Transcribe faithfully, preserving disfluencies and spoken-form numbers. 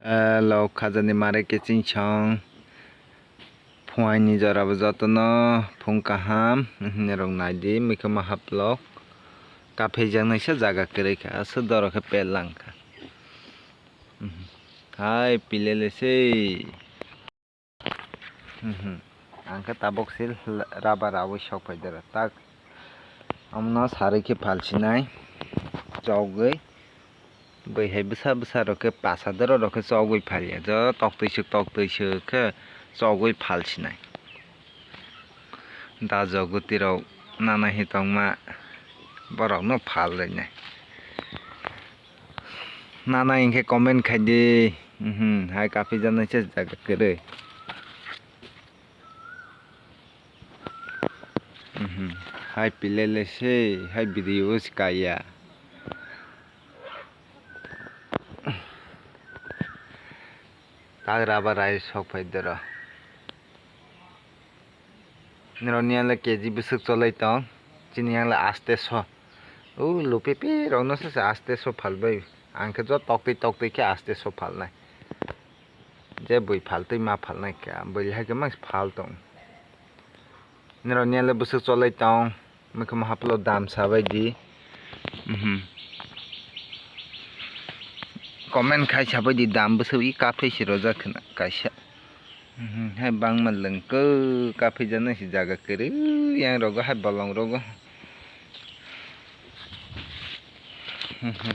Eh, lok khajani mare keching song. Phuaini jorabo jotono phung kaham, nirok naidi, mikhumo haplok. Kaphijak naisa jaga kwrwi kha, aswk doro khe pet lang kha. Hai pilele sei. Ang khe tabok se rubber rawi sok phai doro. Tak omono sarwi khe phalsinai chogwi. Bwihai bwsa bwsa rok khe pasa doro rok khe chogwi phalya. Jo toktwi swk toktwi swk khe chogwi phalsinai. Da jogwtwi rok nana hi tongma borokno phal rwnai. Nana hinkhe comment khai di. Mhm, hai kaphijak naisa jaga kwrwi. Mhm, hai pilele sei, hai video o se kaiya. Tak rubber rai sok phai doro. Nirok ni yang le K G bwswk cholai tong, chini yang le aste so. O lupipi rok no se aste so phalbai. Ang khe jo toktwi toktwi khe aste so phalnai. Je bui phaltwi ma phalnai kha, bui hai khe ma phal tong. Nirok ni yang le bwswk cholai tong, mikhumo haplo dam sabai di. Mhm. Comment khai sabai di, dam bwswk i kaphai se rojak khna kaisa. Mhm, hai bangma lwngkhe kaphijak nai se jaga kwrwi yang rogo hai bolong rogo. Mhm,